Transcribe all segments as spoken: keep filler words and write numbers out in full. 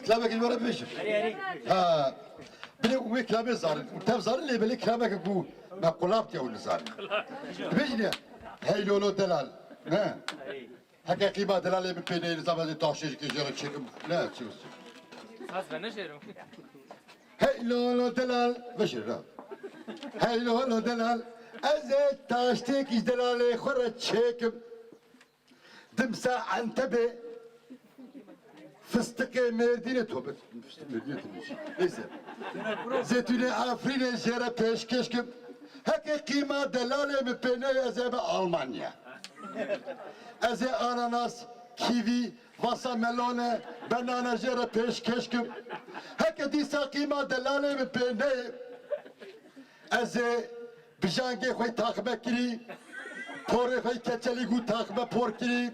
Kilamekî ji we re bibêjim. Ha. Bilê wê kilamê zarin. Û tev zarin lê belê kilameke ku me qulap diye û nizarin. Dibêjin ya. Hey lolo delal. Ne? Heke qîma delalê min pê neyê, nizam ez ê taşêjikê jê re çêkim. Ne, çi wis. Saz ve neşêrim. Hey lolo delal. Veşêr ha. Hey lolo delal. Ez ê taştêkî ji delalê xwe re çêkim. Dimsa Entebê fistiqê Mêrdînê, tobe, fistiq Mêrdînê tune. Neyse. Zeytûnê Efrînê jê re pêşkêş kim. Heke qîma delalê min pê neyê, ez ê be Almanya. Ez ê ananas, kîvî, vasa melone, benane jê re pêşkêş kim. Heke dîsa qîma delalê min pê neyê, ez ê bijangê xwe taxme kirî, porê xwe keçelî ku taxme por kirî.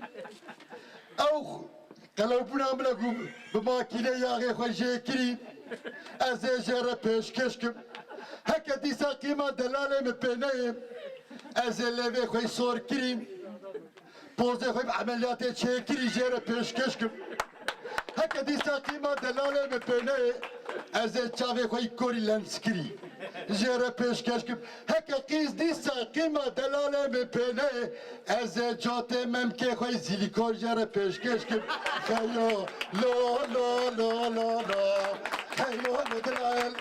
Ew qelewbûna min e ku bi makînê yaxê xwe jê kirî. Ez ê jê re pêşkêş kim. Heke dîsa qîma delalê min pê neyê, ez ê lêvê xwe sor kirî. Pozê xwe bi emeliyatê çêkirî jê re pêşkêş kim. Heke dîsa qîma delalê min pê neyê, ez ê çavê xwe korî lenskirî jê re pêşkêş kim. Heke qîz dîsa qîma delalê min pê neyê, ez ê cotê memkê xwe zîlîkon jê re pêşkêş kim. Xeyo, lo, lo, lo, lo, lo. Xeyo, lo, delal.